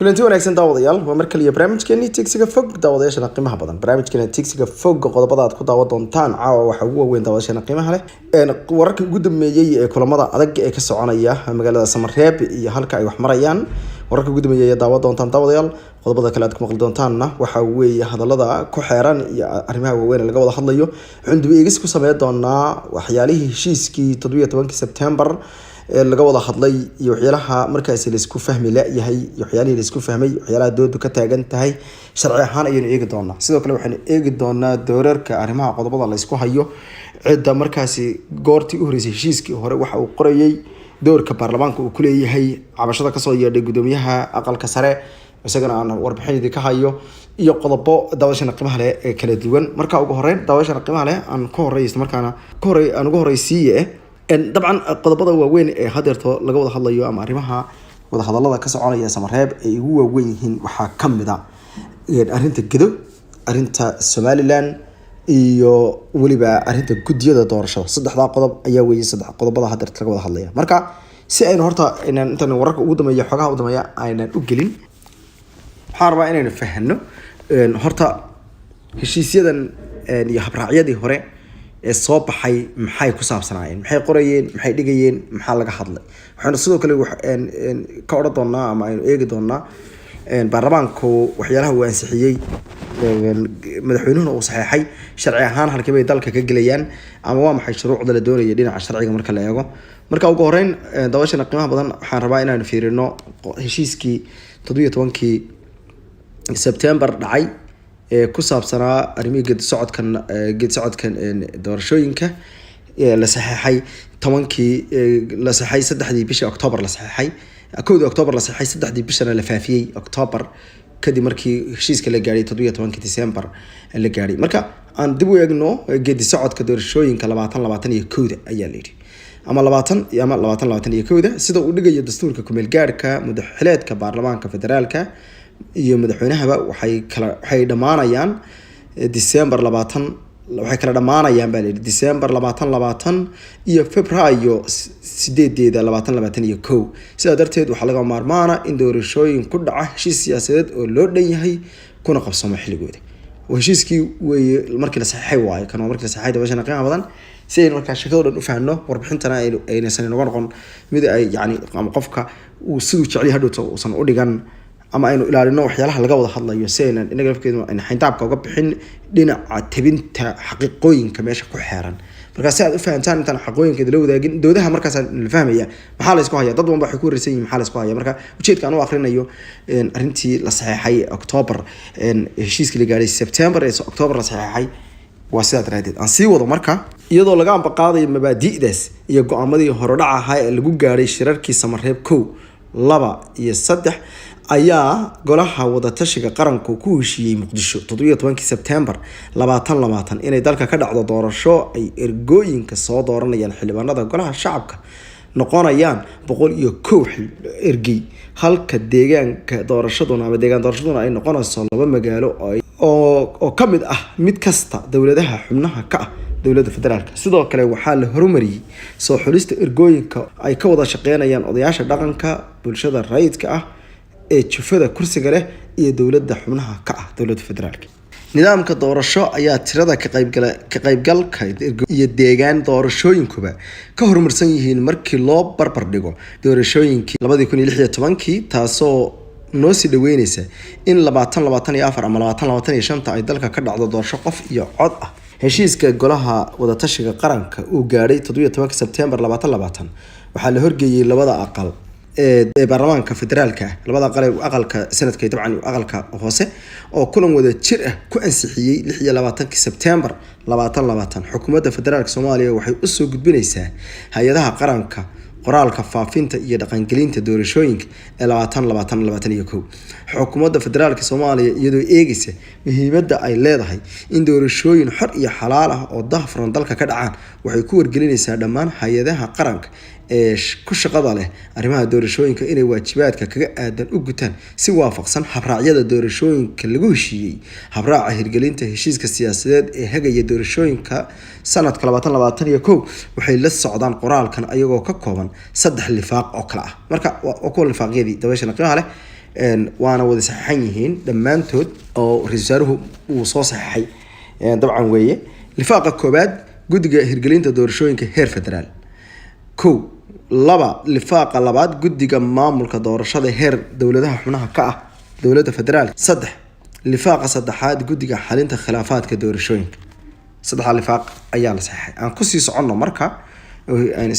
Kulanti wanaagsan, daawadayaal. Waa mar kaliya barnaamijkeeni Tigsiga Fog. Daawadayaashana qiimaha badan, barnaamijkeena Tigsiga Fog qodobada aad ku daawan doontaan caawa waxaa ugu waaweyn, daawadayaashana qiimaha leh, wararkii ugu dambeeyey ee kulamada adag ee ka soconaya magaalada Samareeb iyo halka ay wax marayaan. Wararka ugu dambeeyey ayaa daawan doontaan, daawadayaal. Qodobada kale aad ku maqli doontaanna waxaa weeye hadalada ku xeeran iyo arrimaha waaweyn ee laga wada hadlayo. Waxaan dib eegis ku sameyn doonaa waxyaalihii heshiiskii 17-kii Sebtembar ee laga wada hadlay iyo waxyaalaha markaasi laisku fahmi la-yahay iyo waxyaalihii laisku fahmay, waxyaalaha doodu ka taagan tahay sharci ahaan ayaynu eegi doonaa. Sidoo kale waxaynu eegi doonaa doorarka arrimaha qodobada laysku hayo, cidda markaasi goortii u horeysay heshiiskii hore waxa uu qorayay, doorka baarlamaanka uu kuleeyahay, cabashada kasoo yeedhay gudoomiyaha Aqalka Sare, isagana aan warbixin idinka hayo, iyo qodobo daawashana qiimaha leh ee kala duwan. Marka ugu horeyn, daawashana qiimaha leh, aan ku horey isla markaana ku horey aan ugu horeysiiye dabcan qodobada waaweyn ee hadeerto laga wada hadlayo ama arrimaha wadahadalada ka soconaya Samareeb ay ugu waaweyn yihiin waxaa kamid a arrinta Gedo, arrinta Somaliland iyo weliba arrinta guddiyada doorashada. Saddexdaa qodob ayaa weeye saddex qodobada hadeerta laga wada hadlaya. Marka si aynu horta inaan intaan wararka ugu dambeeya, xogaha ugu dambeeya aynan u gelin, waxaan rabaa inaynu fahano horta heshiisyadan iyo habraacyadii hore ee soo baxay maxay ku saabsanaayeen, maxay qorayeen, maxay dhigayeen, maxaa laga hadlay. Waxaynu sidoo kale ka odhan doonaa ama aynu eegi doonaa baarlamaanku waxyaalaha uu ansixiyey, madaxweynuhuna uu saxeexay, sharci ahaan halkii bay dalka ka gelayaan ama waa maxay shuruucda la doonaya dhinaca sharciga marka la eego. Marka ugu horeyn, daawashana qiimaha badan, waxaan rabaa inaanu fiirino heshiiskii 17-kii Sebtembar dhacay ee ku saabsanaa arrimihii geedi socodkan doorashooyinka la saxeexay 10-kii, la saxeexay 3-dii bishii October, la saxeexay 1-dii October, la saxeexay 3-dii bishana la faafiyey October, kadib markii heshiiska la gaadhay 17-kii December la gaadhay. Marka aan dib u eegno geedi socodka doorashooyinka 2021-da ayaa la yidhi, ama 20 ama 2021-da, sida uu dhigayo dastuurka kumeel gaadhka. Mudaxileedka baarlamaanka federaalka iyo madaxweynahaba waxay dhammaanayaan December 20, waxay kala dhammaanayaan baa layidhi December 2020 iyo Februaayo 8-deeda 2021. Sidaa darteed waxaa laga maarmaana in doorashooyin ku dhaca heshiis siyaasadeed oo loo dhan yahay kuna qabsamo xilligooda. Heshiiskii weeye markii la saxeexay waayo kan waa markii la saxeexay. Dabashana qiimaha badan, si aynu markaa sheekado dhan u fahanno, warbixintana aynaysan inoga noqon mid ay yani ama qofka uu siduu jecel yahay hadhowto uusan u dhigan, ama aynu ilaalino waxyaalaha laga wada hadlayo, si aynan inaga lafkeedu ayna xayndaabka uga bixin dhinaca tebinta xaqiiqooyinka meesha ku xeeran. Markaa si aad u fahantaan intaan xaqooyinka idila wadaagin doodaha, markaas la fahmaya maxaa la isku haya. Dad badan ba waxay ku wareysan yihin maxaa la isku haya. Marka ujeedka aan u akrinayo arrintii la saxeexay October, heshiiskii la gaadhay September ee October la saxeexay, waa sidaa daraadeed aan sii wado. Marka iyadoo laga ambaqaadayo mabaadi'daas iyo go-aamadii horodhaca ahaa ee lagu gaadhay shirarkii Samareeb 1, 2 iyo 3, ayaa Golaha Wadatashiga Qaranku ku heshiiyey Muqdisho 17-kii Sebtembar 2020 inay dalka ka dhacdo doorasho ay ergooyinka soo dooranayaan xildhibaanada Golaha Shacabka noqonayaan 101 ergey, halka deegaanka doorashaduna ama deegaan doorashaduna ay noqonayso laba magaalo oo ka mid ah mid kasta dowladaha xubnaha ka ah dowladda federaalka. Sidoo kale waxaa la horumariyey soo xulista ergooyinka ay ka wada shaqeynayaan odayaasha dhaqanka, bulshada rayidka ah ee jufada kursiga leh iyo dowladda xubnaha ka ah dowladda federaalka. Nidaamka doorasho ayaa tirada ka qaybgalka iyo deegaan doorashooyinkuba ka horumarsan yihiin markii loo barbar dhigo doorashooyinkii 2016-kii, taasoo noo sii dhaweyneysa in 2024 ama 2025-ta ay dalka ka dhacdo doorasho qof iyo cod ah. Heshiiska Golaha Wadatashiga Qaranka uu gaadhay 17-ka Sebtembar 2020 waxaa la horgeeyey labada aqal ee baarlamaanka federaalka ah, labada aqal ee aqalka sanadka, dabcan aqalka hoose, oo kulan wada jir ah ku ansixiyey 26-kii Sebtembar 2020. Xukuumadda Federaalka Soomaaliya waxay usoo gudbineysaa hay-adaha qaranka qoraalka faafinta iyo dhaqangelinta doorashooyinka ee 2020 2021. Xukuumadda Federaalka Soomaaliya, iyadoo eegeysa muhiimadda ay leedahay in doorashooyin xor iyo xalaal ah oo daahfuran dalka ka dhacaan, waxay ku wargelinaysaa dhammaan hay-adaha qaranka ee ku shaqada leh arrimaha doorashooyinka inay waajibaadka kaga aadan u gutaan si waafaqsan habraacyada doorashooyinka lagu heshiiyey. Habraaca hirgelinta heshiiska siyaasadeed ee hagaya doorashooyinka sanadka 2021 waxay la socdaan qoraalkan, ayagoo ka kooban saddex lifaaq oo kale ah. Marka waa kuwa lifaaqyadii dabeeshana qiimaha leh. Waana wada saxeixan yihiin dhammaantood oo ra-iisul wasaaruhu uu soo saxeixay. Dabcan weeye lifaaqa koobaad, guddiga hirgelinta doorashooyinka heer federaal, kow. Laba, lifaaqa labaad, guddiga maamulka doorashada heer dowladaha xubnaha ka ah dowladda federaalka. Saddex, lifaaqa saddexaad, guddiga xalinta khilaafaadka doorashooyinka. Saddexda lifaaq ayaa la saxeixay. Aan kusii soconno marka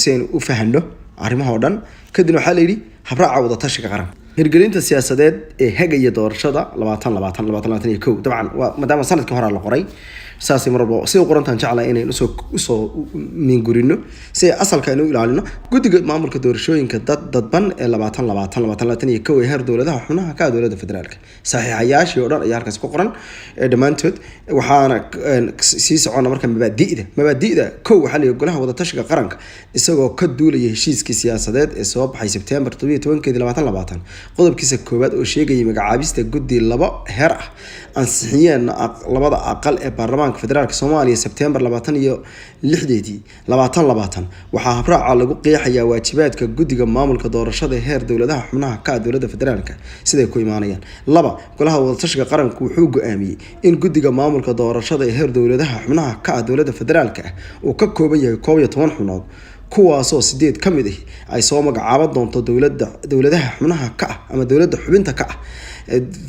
si aynu u fahano arrimahoo dhan. Kadibna waxaa la yidhi habraaca wadatashiga qaranka, hirgelinta siyaasadeed ee hagaya doorashada 2020, 2021. Dabcan waa maadaama sanadkii horaa la qoray, saasay mar walba sida qorantaan jeclahay inayn usoo miingurino si ay asalka aynu u ilaalino. Guddiga maamulka doorashooyinka dad dadban ee 2020, 2021 ee heer dowladaha xubnaha ka ah dowladda federaalka, saxiixayaashii oo dhan ayaa halkaas ku qoran dhammaantood. Waxaana sii socona marka mabaadi'da. Mabaadi'da kow, waxaa la yihi golaha wadatashiga qaranka, isagoo ka duulaya heshiiskii siyaasadeed ee soo baxay Sebtembar 17-keedii 2020, qodobkiisa koowaad oo sheegayay magacaabista guddi laba heer ah, ansixiyeen labada aqal ee baarlamaanka federaalka Soomaaliya Sebtembar 26-deedii 2020, waxaa habraaca lagu qeexayaa waajibaadka guddiga maamulka doorashada heer dowladaha xubnaha ka ah dowladda federaalka siday ku imaanayaan. Laba, golaha wadatashiga qaranku wuxuu go-aamiyey in guddiga maamulka doorashada ee heer dowladaha xubnaha ka ah dowladda federaalka ah uu ka kooban yahay 11 xubnood, kuwaasoo sideed ka mid ah ay soo magacaaban doonto dowlada dowladaha xubnaha ka ah ama dowladda xubinta ka ah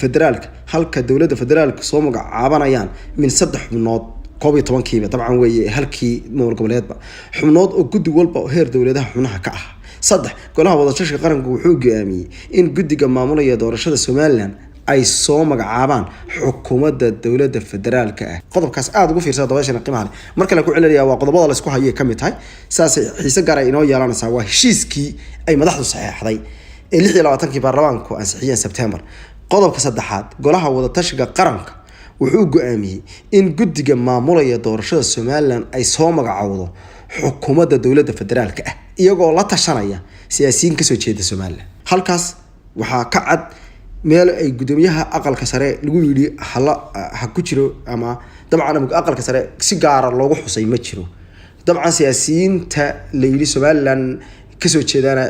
federaalka, halka dowladda federaalka soo magacaabanayaan min saddex xubnood, 11-kiiba dabcan weeye halkii maamul goboleedba xubnood oo guddi walba oo heer dowladaha xubnaha ka ah. Saddex, golaha wadatashiga qaranku wuxuu go-aamiyey in guddiga maamulaya doorashada Somaliland ay soo magacaabaan xukuumadda dowladda federaalka ah. Qodobkaas aada ugu fiirsada, dabaashana qiimaha leh. Mar kale ku celinaya, waa qodobada laysku hayay ka mid tahay, saasay xiise gaar ay inoo yeelanaysaa. Waa heshiiskii ay madaxdu saxeexday ee 26-kii baarlamaanku ansixiyeen Sebtembar. Qodobka saddexaad, golaha wadatashiga qaranka wuxuu go-aamiyey in guddiga maamulaya doorashada Somaliland ay soo magacowdo xukuumadda dowladda federaalka ah, iyagoo la tashanaya siyaasiyiin kasoo jeeda Somaliland. Halkaas waxaa ka cad meel ay guddoomiyaha aqalka sare lagu yidhi hala ha ku jiro, ama dabcan ama aqalka sare si gaara loogu xusay ma jiro. Dabcan siyaasiyiinta la yidhi Somaliland kasoo jeedaana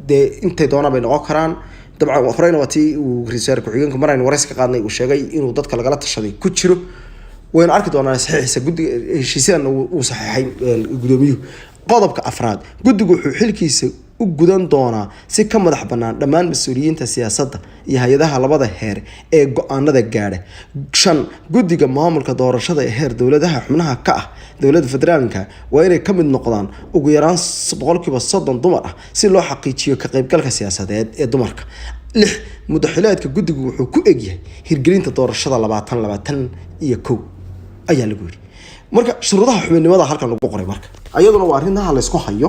dee intay doonaan bay noqon karaan. Dabcan horeyna waa tii uu ra-iisul wasaare ku-xigeenku maraynu waraysi ka qaadnay uu sheegay inuu dadka lagala tashaday ku jiro. Waynu arki doonaa saxiixiisa guddiga, heshiisyadan uu saxiixay guddoomiyuhu. Qodobka afraad, guddigu wuxuu xilkiisa u gudan doonaa si ka madax bannaan dhammaan mas-uuliyiinta siyaasadda iyo hay-adaha labada heer ee go-aanada gaadha. Shan, guddiga maamulka doorashada ee heer dowladaha xubnaha ka ah dowladda federaalka waa inay ka mid noqdaan ugu yaraan 30% dumar ah, si loo xaqiijiyo ka qaybgalka siyaasadeed ee dumarka. Lix, muddaxileedka guddigu wuxuu ku egyahay hirgelinta doorashada 2021 ayaa lagu yidhi. Marka shuruudaha xubinnimada halkan lagu qoray, marka ayaduna waa arrimaha laysku hayo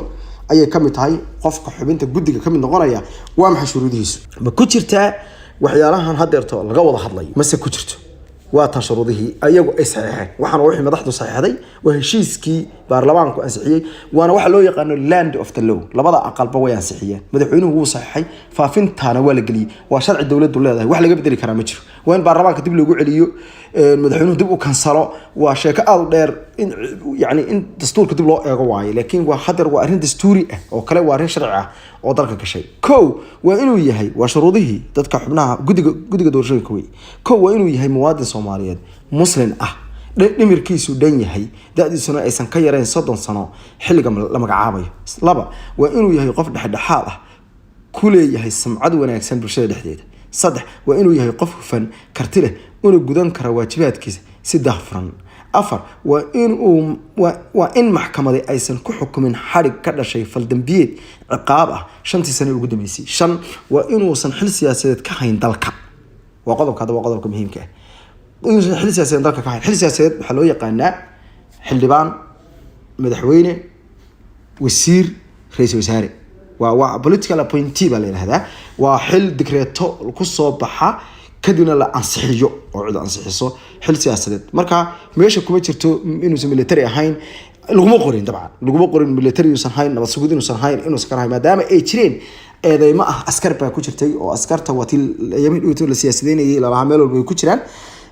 ayay kamid tahay. Qofka xubinta guddiga kamid noqonaya waa maxay shuruudihiisu? Ma ku jirtaa waxyaalahan hadeerto laga wada hadlayo mase ku jirto? Waa tan shuruudihii ayagu ay saxeexeen. Waxaana wixii madaxdu saxeexday, waa heshiiskii baarlamaanku ansixiyey, waana waxa loo yaqaano land of the law. Labada aqalba way ansixiyeen, madaxweynuhu wuu saxeexay, faafintaana waa la geliyey. Waa sharci dowladdu leedahay, wax laga bedeli karaa ma jiro. Waa in baarlamaanka dib loogu celiyo, madaxweynuhu dib u kansalo, waa sheeko aada u dheer in yani in dastuurka dib loo eego waaye, laakiin waa hadeer waa arrin dastuuri ah oo kale, waa arrin sharci ah oo dalka gashay. Kow, waa inuu yahay, waa shuruudihii dadka xubnaha guddiga doorashooyinka wey. Kow, waa inuu yahay muwaadin Soomaaliyeed, Muslin ah, dhimirkiisu dhan yahay, da-diisuna aysan ka yarayn 30 sano xilliga la magacaabayo. Laba, waa inuu yahay qof dhexdhexaad ah, ku leeyahay samcad wanaagsan bulshada dhexdeeda. Saddex, waa inuu yahay qof hufan, karti leh, una gudan kara waajibaadkiisa si daahfuran. Afar, waa in maxkamadi aysan ku xukumin xadhig ka dhashay faldambiyeed ciqaab ah 5-tii sane ugu dambeysay. Shan, waa inuusan xil siyaasadeed ka hayn dalka. Waa qodobka hadda, waa qodobka muhiimka ah, inuusan xil siyaasadeed dalka ka hayn. Xil siyaasadeed waxaa loo yaqaanaa xildhibaan, madaxweyne, wasiir, ra-iisul wasaare. Waa political appointee baa la yidhahdaa. Waa xil digreeto kusoo baxa, kadibna la ansixiyo oo cid ansixiso, xil siyaasadeed. Marka meesha kuma jirto inuusan military ahayn, laguma qorin. Dabcan laguma qorin military inuusan hayn, nabad sugid inuusan hayn, inuusan kan hayn, maadaama ay jireen eedeymo ah askar baa ku jirtay, oo askarta waa tii ayaamihii dhowto la siyaasadeynayay, lalahaa meel walba ay ku jiraan,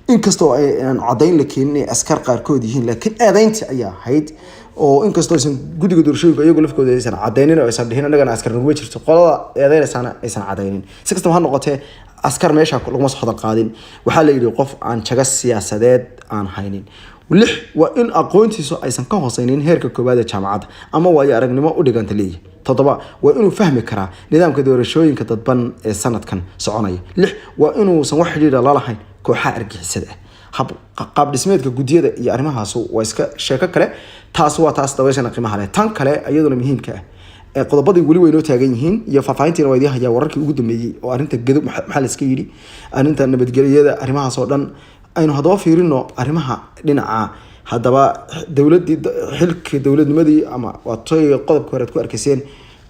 inkastoo aan caddayn la keenin inay askar qaarkood yihiin, laakiin eedeynta ayaa ahayd, oo inkastoo aysan guddiga doorashooyinka iyagu lafkooda aysan cadaynin oo aysan dhihin annagana askar naguma jirto, qolada eedeynaysaana aysan cadaynin. Si kastaba ha noqotee, Askar meesha laguma soo hadal qaadin. Waxaa la yidhi qof aan jago siyaasadeed aan haynin. Lix, waa in aqoontiisu aysan ka hooseynin heerka koowaad ee jaamacadda ama waayo aragnimo u dhiganta leeyahay. Toddoba, waa inuu fahmi karaa nidaamka doorashooyinka dadban ee sanadkan soconaya. Lix, waa inuusan wax xidhiidha la lahayn kooxaha argixisada ah. Hab qaab dhismeedka guddiyada iyo arrimahaas waa iska sheeko kale. Taas waa taas, dabayshana qiimaha leh. Tan kale iyaduna muhiimka ah, qodobadii weli way noo taagan yihiin iyo faahfaahintiina waa idiin hayaa, wararkii ugu dambeeyey oo arrinta Gedo, maxaa la iska yidhi, arrinta nabadgelyada, arrimahaas oo dhan. Aynu haddaba fiirino arrimaha dhinaca haddaba dowladii, xilkii dowladnimadii, ama waa toy qodobka hore aad ku arkayseen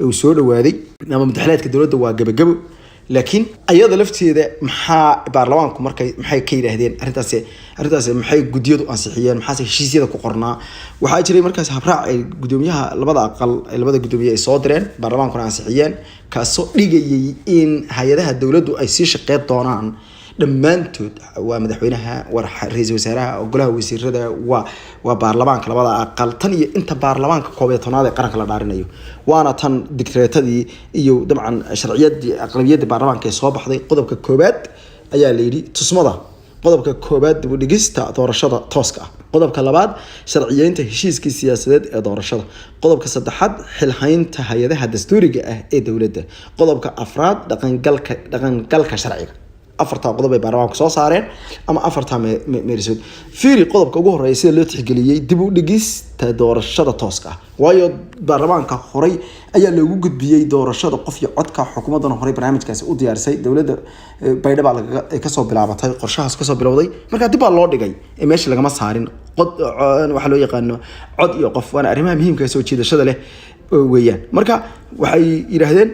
uu soo dhawaaday ama muddaxileedka dowladda waa gabagabo. Laakiin ayada lafteeda maxaa baarlamaanku markay maxay ka yidhaahdeen arrintaasi? Arrintaasi maxay guddiyadu ansixiyeen? Maxaase heshiisyada ku qornaa? Waxaa jiray markaas habraac ay guddoomiyaha labada aqal, labada guddoomiye ay soo direen, baarlamaankuna ansixiyeen, kaasoo dhigayay in hay-adaha dowladdu ay sii shaqeyn doonaan dhammaantood. Waa madaxweynaha, waa ra-iisul wasaaraha, golaha wasiirada, waa baarlamaanka labada aqal, tan iyo inta baarlamaanka 11aad ee qaranka la dhaarinayo. Waana tan digreetadii iyo dabcan sharciyadii aqlabiyadii baarlamaanka ee soo baxday. Qodobka koowaad ayaa la yidhi tusmada qodobka koowaad, dib u dhigista doorashada tooska ah. Qodobka labaad, sharciyeynta heshiiskii siyaasadeed ee doorashada. Qodobka saddexaad, xilhaynta hay-adaha dastuuriga ah ee dowladda. Qodobka afraad, dhaqangalka sharciga. Afartaa qodob ay baarlamaanku soo saareen ama afartaa meerisood. Fiiri qodobka ugu horeeya, sida loo tixgeliyey dib u dhigista doorashada tooska ah, waayo baarlamaanka horey ayaa loogu gudbiyey doorashada qof iyo codka, xukuumaddana horey barnaamijkaasi u diyaarisay. Dowladda Baydhaba ay kasoo bilaabatay, qorshahaas kasoo bilowday. Markaa dib baa loo dhigay ee meesha lagama saarin qod waxaa loo yaqaano cod iyo qof, waana arrimaha muhiimka ee soo jiidashada leh weeyaan. Marka waxay yidhaahdeen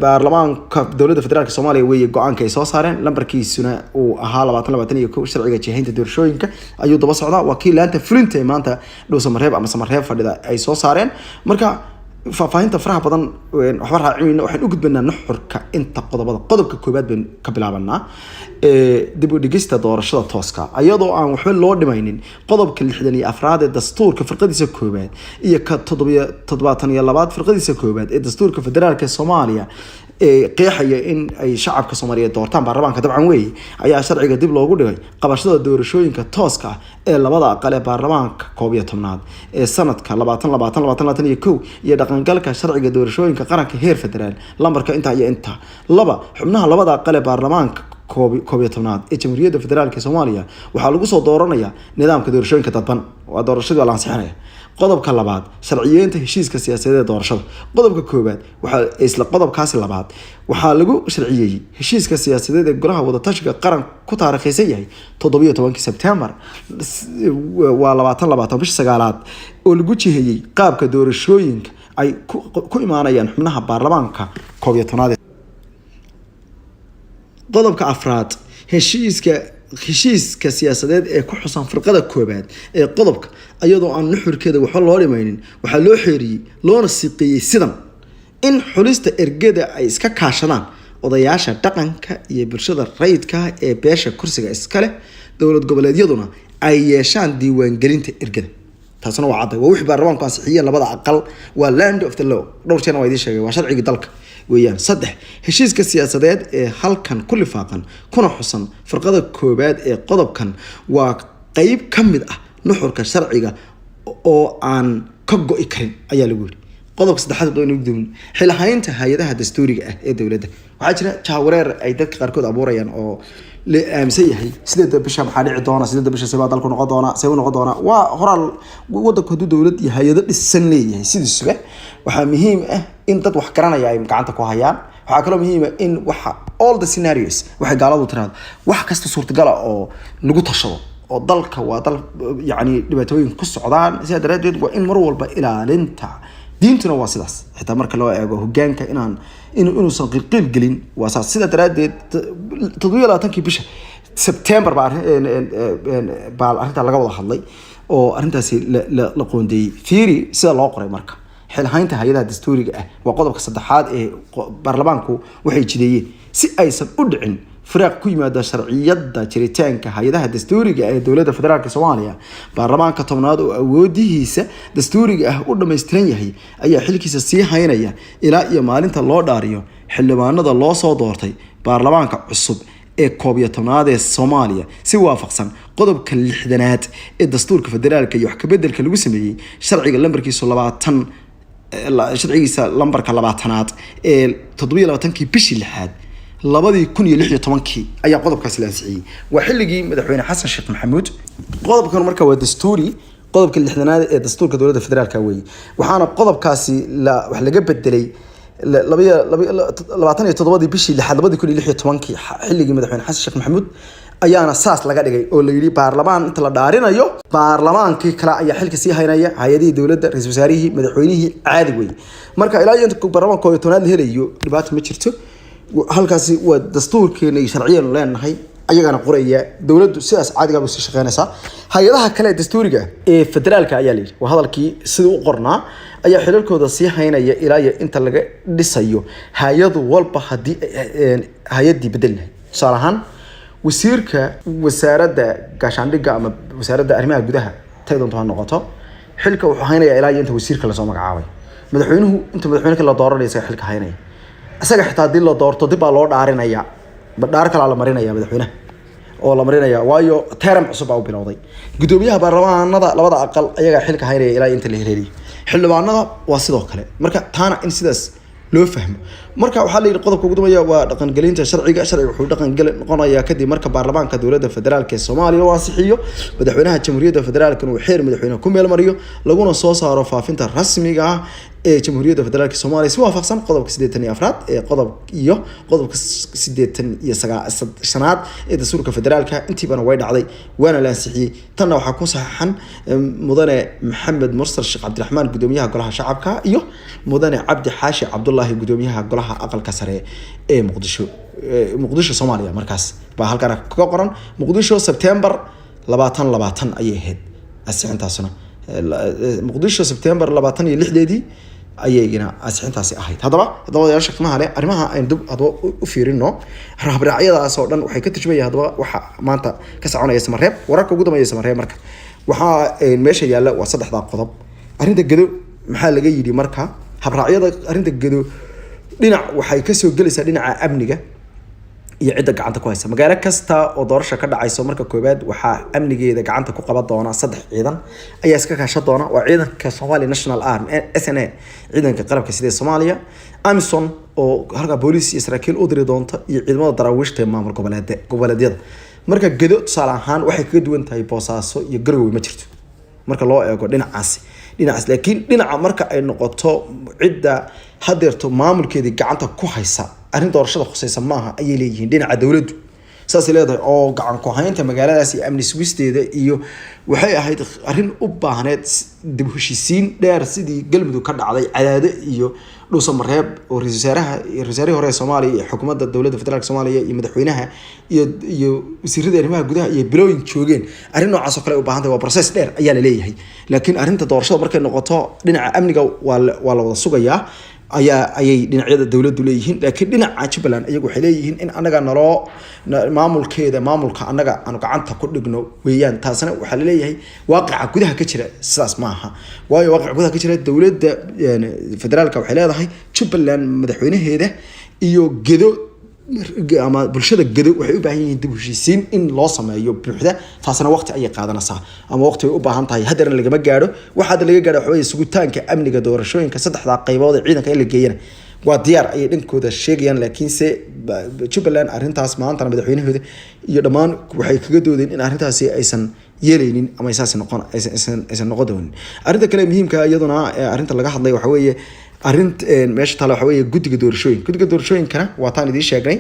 baarlamaanka dowladda federaalka Soomaaliya weeye go-aanka ay soo saareen, lambarkiisuna uu ahaa 2021, sharciga jihaynta doorashooyinka ayuu daba socdaa. Waa kii laanta fulinta ee maanta Dhuusamareeb ama Samareeb fadhida ay soo saareen. Marka faahfaahinta faraha badan waxba raacimayno, waxaan u gudbanaa nuxurka inta qodobada. Qodobka koowaad baynu ka bilaabanaa, dib u dhigista doorashada tooska, iyadoo aan waxba loo dhimaynin qodobka 64aad ee dastuurka firqadiisa koowaad iyo ka 72aad firqadiisa koowaad ee dastuurka federaalka Soomaaliya ee qeexaya in ay shacabka Soomaaliyeed doortaan baarlamaanka, dabcan weeye, ayaa sharciga dib loogu dhigay qabashada doorashooyinka tooska ah ee labada aqal ee baarlamaanka 11aad ee sanadka 2020 2021 iyo dhaqangalka sharciga doorashooyinka qaranka heer federaal lambarka intaa iyo intaa. Laba, xubnaha labada aqal ee baarlamaanka 11aad ee Jamhuuriyadda Federaalka Soomaaliya waxaa lagu soo dooranayaa nidaamka doorashooyinka dadban. Waa doorashadii, waa la ansixinaya. Qodobka labaad, sharciyeynta heshiiska siyaasadeed ee doorashada. Qodobka koowaad, waxaa isla qodobkaasi labaad waxaa lagu sharciyeeyey heshiiska siyaasadeed ee golaha wadatashiga qaran ku taarikhaysan yahay 17kii Sebtembar, waa 2020, bisha sagaalaad, oo lagu jiheeyey qaabka doorashooyinka ay ku imaanayaan xubnaha baarlamaanka 11aad. Qodobka afraad, heshiiska siyaasadeed ee ku xusan firqada koobaad ee qodobka, iyadoo aan nuxurkeeda waxba loo dhimaynin, waxaa loo xeeriyey loona siqeeyey sidan: in xulista ergada ay iska kaashadaan odayaasha dhaqanka iyo bulshada rayidka ee beesha kursiga iska leh, dowlad goboleedyaduna ay yeeshaan diiwaangelinta ergada. Taasna waa cadday, waa wixii baarlamaanku ansixiyeen labada aqal, waa land of the law. Dhowr jeerna waa idiin sheegay, waa sharcigii dalka weeyaan. Saddex, heshiiska siyaasadeed ee halkan ku lifaaqan kuna xusan firqada koobaad ee qodobkan waa qeyb ka mid ah nuxurka sharciga oo aan ka go-i karin, ayaa lagu yidhi. Qodobka saddexaad baynu gudubno, xilhaynta hay-adaha dastuuriga ah ee dowladda. Waxaa jira jahwareer ay dadka qaarkood abuurayaan oo la aaminsan yahay sideeda bisha maxaa dhici doona, sideeda bisha sebaa dalku noqon doona, see u noqon doona. Waa horaal, wadanku hadduu dowlad iyo hay-ado dhisan leeyahay sidiisuba, waxaa muhiim ah in dad wax garanaya ay gacanta ku hayaan. Waxaa kaloo muhiim ah in waxa all the scenarios, waxay gaaladu tiraahdo, wax kasta suurtagala oo lagu tashado, oo dalka waa dal yacni dhibaatooyin ku socdaan. Sidaa daraadeed waa in mar walba ilaalinta diintuna waa sidaas, xitaa marka loo eego hogaanka inaan inuusan qiilqiil gelin waa saas. Sidaa daraadeed 27kii bisha Sebtembar baa arrintaa laga wada hadlay oo arrintaasi la qoondeeyey. Fiiri sida loo qoray marka xilhaynta hay-adaha dastuuriga ah, waa qodobka saddexaad ee baarlamaanku waxay jideeyeen si aysan u dhicin. Firaaq ku yimaada sharciyada jiritaanka hay-adaha dastuuriga ee dowladda federaalka Soomaaliya, baarlamaanka 10aad oo awoodihiisa dastuuriga ah u dhammaystiran yahay ayaa xilkiisa sii haynaya ilaa iyo maalinta loo dhaariyo xildhibaanada loo soo doortay baarlamaanka cusub ee 11aad ee Soomaaliya, si waafaqsan qodobka 60aad ee dastuurka federaalka iyo wax kabedelka lagu sameeyey sharciga lambarkiisu 20, sharcigiisa lambarka 20aad ee 27-kii bishii lixaad 2016-kii ayaa qodobkaasi la ansixiyey. Waa xilligii madaxweyne Xasan Sheekh Maxamuud. Qodobkan marka waa dastuuri, qodobka 60aad ee dastuurka dowladda federaalka weeye. Waxaana qodobkaasi la wax laga bedelay 27-dii bishii lixaad 2016-kii, xilligii madaxweyne Xasan Sheekh Maxamuud ayaana saas laga dhigay, oo la yidhi baarlamaan inta la dhaarinayo baarlamaankii kale ayaa xilka sii haynaya, hay-adihii dowladda, ra-iisul wasaarihii, madaxweynihii, caadi wey. Marka ilaa iyo inta baarlamaanka 11aad la helayo dhibaato ma jirto. Halkaasi waa dastuurkeena iyo sharciyeenu leenahay, ayagana qoraya. Dowladdu sidaas caadigaa bay sii shaqeynaysaa. Hay-adaha kale ee dastuuriga ee federaalka ayaa la yidhi, waa hadalkii sidii u qornaa, ayaa xilalkooda sii haynaya ilaa iyo inta laga dhisayo hay-ad walba. Haddii hay-addii bedeli lahayd, tusaale ahaan wasiirka wasaaradda gaashaandhigga ama wasaaradda arrimaha gudaha, tay doonto ha noqoto, xilka wuxuu haynayaa ilaa iyo inta wasiirka lasoo magacaabay. Madaxweynuhu inta madaxweyne kale la dooranaya isaga xilka haynaya. Isaga xitaa haddii la doorto dib baa loo dhaarinaya, dhaar kalaa la marinaya madaxweynaha oo la marinaya, waayo term cusub baa u bilowday. Gudoomiyaha baarlamaanada labada aqal ayagaa xilka haynaya ilaa inta la heleeliyo. Xildhibaanada waa sidoo kale. Marka taana in sidaas loo fahmo. Marka waxaa la yidhi qodobka ugu dambeeya waa dhaqangelinta sharciga. Sharciga wuxuu dhaqangel noqonayaa kadib marka baarlamaanka dowladda federaalka ee Soomaaliya uu ansixiyo, madaxweynaha jamhuuriyadda federaalka uu xeer madaxweyne ku meelmariyo, laguna soo saaro faafinta rasmiga ah ee jamhuuriyadda federaalka Soomaaliya, si waafaqsan qodobka 84aad ee qodob iyo qodobka 85aad ee dastuurka federaalka. Intiibana way dhacday, waana la ansixiyey. Tanna waxaa ku saxan mudane Maxamed Mursal Sheekh Cabdiraxmaan, gudoomiyaha golaha shacabka, iyo mudane Cabdi Xaashi Cabdulaahi, gudoomiyaha golaha aqalka sare ee Muqdisho, Muqdisho, Soomaaliya. Markaas baa halkan kaga qoran Muqdisho, Sebtembar 2020 ayay ahayd ansixintaasuna. Muqdisho, Sebtembar 26-deedii ayayna ansixintaasi ahayd. Haddaba daawadayaasha qiimaha leh, arrimaha aynu dib haddaba u fiirino habraacyadaas oo dhan waxay ka turjumaya haddaba waxa maanta ka soconaya Samareeb, wararka ugu dambeeya Samareeb. Marka waxaa meesha yaalla waa saddexdaa qodob. Arrinta Gedo maxaa laga yidhi? Marka habraacyada arrinta Gedo dhinac waxay kasoo gelaysaa dhinaca amniga iyo cidda gacanta ku haysa. Magaalo kasta oo doorasha ka dhacayso, marka koowaad waxaa amnigeeda gacanta ku qaban doona saddex ciidan ayaa iska kaashan doona. Waa ciidanka Somalia National Army, SNA, ciidanka qalabka sida Soomaaliya, AMISOM oo halkaa booliis iyo saraakiil u diri doonta, iyo ciidamada daraawiishta ee maamul goboleedyada. Marka Gedo tusaale ahaan waxay kaga duwan tahay Boosaaso iyo Garowe ma jirto marka loo eego dhinacaas. Laakiin dhinaca marka ay noqoto cidda hadeerto maamulkeedii gacanta ku haysa, arrin doorashada khuseysa maaha ayay leeyihiin dhinaca dowladdu, saasay leedahay. Oo gacan ku haynta magaaladaas iyo amni sugisteeda iyo waxay ahayd arrin u baahneed dib u heshiisiin dheer, sidii Galmudug ka dhacday, Cadaado iyo Dhuusamareeb, oo ra-iisul wasaaraha, ra-isul wasaarihii hore ee Soomaaliya iyo xukuumadda dowladda federaalka Soomaaliya iyo madaxweynaha iyo wasiirada arrimaha gudaha iyo bilooyin joogeen. Arrin noocaas oo kale ay u baahan tahay, waa process dheer ayaa la leeyahay. Laakiin arrinta doorashada markay noqoto dhinaca amniga waa la wada sugayaa ayaa ayay dhinacyada dowladdu leeyihiin. Laakiin dhinaca Jubbaland iyagu waxay leeyihiin in anaga naloo maamulkeeda, maamulka annaga aanu gacanta ku dhigno weeyaan. Taasna waxaa laleeyahay waaqica gudaha ka jira sidaas ma aha, waayo waaqica gudaha ka jira dowladda federaalka waxay leedahay Jubbaland madaxweynaheeda iyo Gedo ama bulshada Gedo waxay u baahan yihiin dib u heshiisiin in loo sameeyo buuxda. Taasna waqti ayay qaadanaysaa ama waqti bay u baahan tahay, haddana lagama gaadho. Waxa hadda laga gaadho waxa weeye sugitaanka amniga doorashooyinka. Saddexdaa qaybood ee ciidanka in la geeyana waa diyaar ayay dhankooda sheegayaan. Laakiinse Jubbaland arrintaas maantana madaxweynahooda iyo dhammaan waxay kaga doodeen in arrintaasi aysan yeelaynin ama saas noqon aysan noqon doonin. Arrinta kale muhiimka iyaduna arrinta laga hadlay waxa weeye arrin meesha taale, waxa weeye guddiga doorashooyinka. Guddiga doorashooyinkana waa taan idiin sheegnay.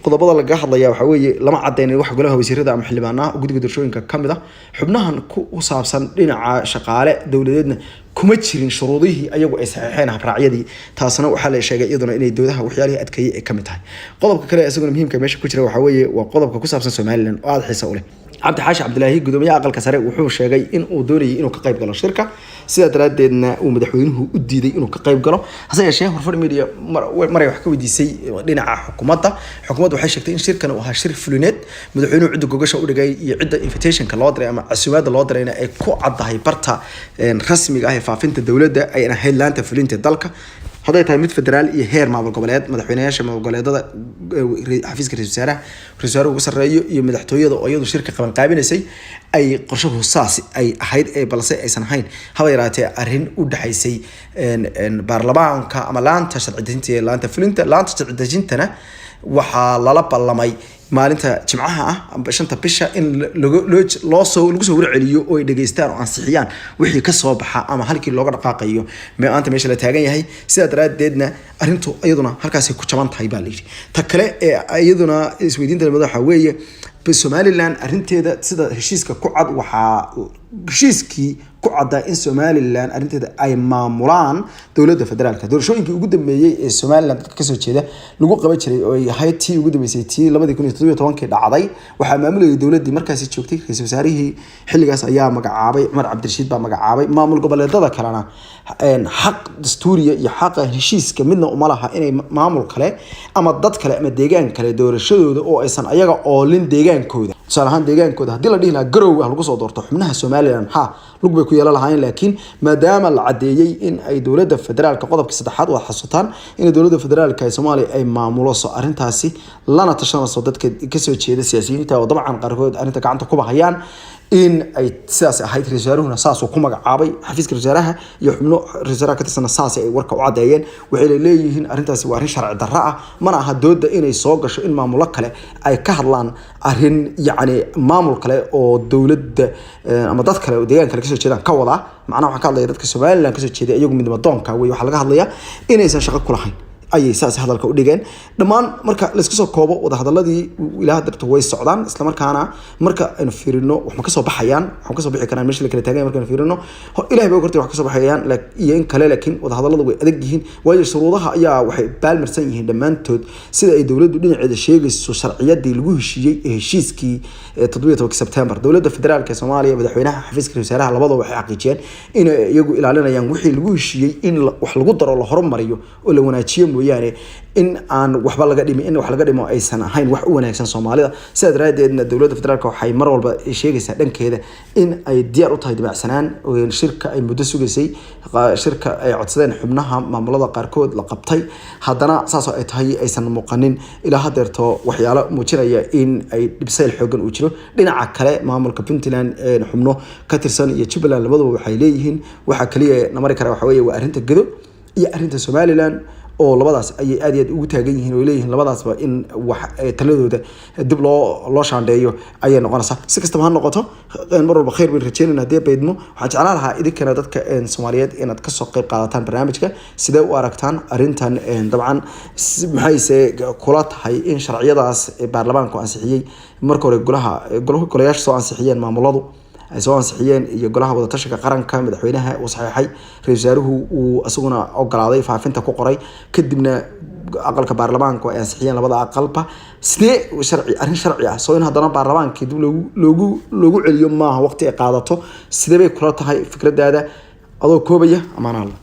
Qodobada laga hadlaya waxa weeye lama cadeynin wax golaha wasiirada ama xildhibaanaha guddiga doorashooyinka kamid ah. Xubnahan ku saabsan dhinaca shaqaale dowladeedna kuma jirin shuruudihii ayagu ay saxeexeen habraacyadii. Taasna waxaa la sheegay iyaduna inay doodaha waxyaalihii adkeeyay ay kamid tahay. Qodobka kale isaguna muhiimka meesha ku jira waxa weeye waa qodobka ku saabsan Somaliland oo aada xiisa u leh. Cabdi Xaashi Cabdilaahi, gudoomiyaha Aqalka Sare, wuxuu sheegay in uu doonayay inuu ka qayb galo shirka, sidaa daraadeedna uu madaxweynuhu u diiday inuu ka qayb galo. Hase yeeshee, Horfadhi Media maray wax ka weydiisay dhinaca xukuumadda, xukuumadda waxay sheegtay in shirkan uu ahaa shir fulineed, madaxweynuhu cidda gogasha u dhigay iyo cidda invitationka loo diray ama casuumaadda loo dirayna ay ku caddahay barta rasmiga ah ee faafinta dowladda, ayna ahayd laanta fulinta dalka, hadday tahay mid federaal iyo heer maamul goboleed, madaxweynayaasha maamul goboleedada, xafiiska ra-isul wasaaraha, ra-isul wasaaraha ugu sarreeyo iyo madaxtooyada oo iyadu shirka qaban qaabinaysay, ay qorshahu saas ay ahayd ee balse aysan ahayn haba yaraatee arrin u dhexaysay baarlamaanka ama laanta sharci dejinta iyo laanta fulinta. Laanta sharci dejintana waxaa lala ballamay maalinta Jimcaha ah amba 5-ta bisha in loosoo lagu soo warceliyo oo ay dhegeystaan oo ansixiyaan wixii kasoo baxa ama halkii looga dhaqaaqayo maanta meesha la taagan yahay. Sidaa daraadeedna arrintu iyaduna halkaasay ku jaban tahay baa layidhi. Ta kale ee iyaduna isweydiinta madaxa weeye Somaliland arrinteeda, sida heshiiska ku cad, waxaa heshiiskii ku caddaa in Somaliland arrinteeda ay maamulaan dowladda federaalka. Doorashooyinkii ugu dambeeyey ee Somaliland dadka kasoo jeeda lagu qaban jiray, oo ay ahayd tii ugu dambeysay, tii 2017-kii dhacday, waxaa maamulayay dowladdii markaasi joogtay. Ra-iisul wasaarihii xilligaas ayaa magacaabay, Cumar Cabdirashiid baa magacaabay. Maamul goboleedada kalena xaq dastuuriya iyo xaqa heshiiska midna uma laha inay maamul kale ama dad kale ama deegaan kale doorashadooda oo aysan ayaga oolin deegaankooda. Tusaale ahaan, deegaankooda haddii la dhihi lahaa Garowe ah lagu soo doorto xubnaha Somaliland, ha lug bay ku yeelan lahaayeen. Laakiin maadaama la cadeeyey in ay dowladda federaalka, qodobka saddexaad waad xasuutaan, in dowladda federaalka ee Soomaaliya ay maamuloso arrintaasi lana tashanayso dadka kasoo jeeda siyaasiyiinta, oo dabcan qaarkood arrinta gacanta ku bahayaan, in ay sidaas ahayd. Ra-isul wasaaruhuna saasuu ku magacaabay, xafiiska ra-isul wasaaraha iyo xubno ra-isul wasaaraha ka tirsana saas ay warka u caddeeyeen. Waxay leeyihiin arrintaasi waa arrin sharci darro ah, mana aha dooda inay soo gasho in maamulo kale ay ka hadlaan arrin, yacni maamul kale oo dowladda ama dad kale oo deegaan kale kasoo jeedaan ka wadaa. Macnaha waxaan ka hadlaya dadka Somaliland kasoo jeeda, iyagu midnimo doonka wey waxaa laga hadlayaa, inaysan shaqo ku lahayn ayay saas hadalka u dhigeen dhammaan. Marka laisku soo koobo, wadahadaladii ilaa darto way socdaan, islamarkaana marka aynu fiirino wax ma kasoo baxayaan, wax ma kasoo bixi karaan meesha la kala taagan yahay. Markaynu fiirino, Ilahay baa hortay wax kasoo baxayaan iyo in kale, laakiin wadahadaladu way adag yihiin, waayo shuruudaha ayaa waxay baalmarsan yihiin dhammaantood, sida ay dowladdu dhinaceeda sheegayso, sharciyadii lagu heshiiyey ee heshiiskii 17-kii Sebtembar. Dowladda federaalka ee Soomaaliya, madaxweynaha, xafiiska ra'iisul wasaaraha labadaba waxay xaqiijiyeen inay iyagu ilaalinayaan wixii lagu heshiiyey, in wax lagu daro, la horumariyo oo la wanaajiyo mooyaane, in aan waxba laga dhimi, in wax laga dhimo aysan ahayn wax u wanaagsan Soomaalida. Sidaa daraadeedna dowladda federaalka waxay mar walba sheegaysaa dhankeeda in ay diyaar u tahay dabacsanaan. Shirka ay muddo sugaysay, shirka ay codsadeen xubnaha maamulada qaarkood la qabtay, haddana saasoo ay tahay aysan muuqanin ilaa hadeerto waxyaalo muujinaya in ay dhibsayl xoogan uu jiro. Dhinaca kale, maamulka Puntland xubno ka tirsan iyo Jubbaland labaduba waxay leeyihiin waxa kaliya na mari kara waxa weeye waa arrinta Gedo iyo arrinta Somaliland, oo labadaas ayay aad iyo aad ugu taagan yihiin oo leeyihiin labadaasba in wax taladooda dib loo shaandheeyo ayay noqonaysaa. Si kastaba ha noqoto, mar walba khayr bayn rajeynayna haddii baydmo. Waxaan jeclaan lahaa idinkana dadka Soomaaliyeed inaad kasoo qayb qaadataan barnaamijka. Sidee u aragtaan arrintan? Dabcan maxayse kula tahay in sharciyadaas baarlamaanku ansixiyey marka hore, golaha golayaasha soo ansixiyeen, maamuladu ay soo ansixiyeen iyo golaha wadatashiga qaranka, madaxweynaha uu saxeexay, ra-iisul wasaaruhu uu isaguna ogolaaday, faafinta ku qoray, kadibna aqalka baarlamaanku ay ansixiyeen, labada aqalba, sidee sharci, arrin sharci ah soo in haddana baarlamaankii dib loogu celiyo maaha, waqti ay qaadato? Sidee bay kula tahay fikradaada adoo koobaya? Amaanalla.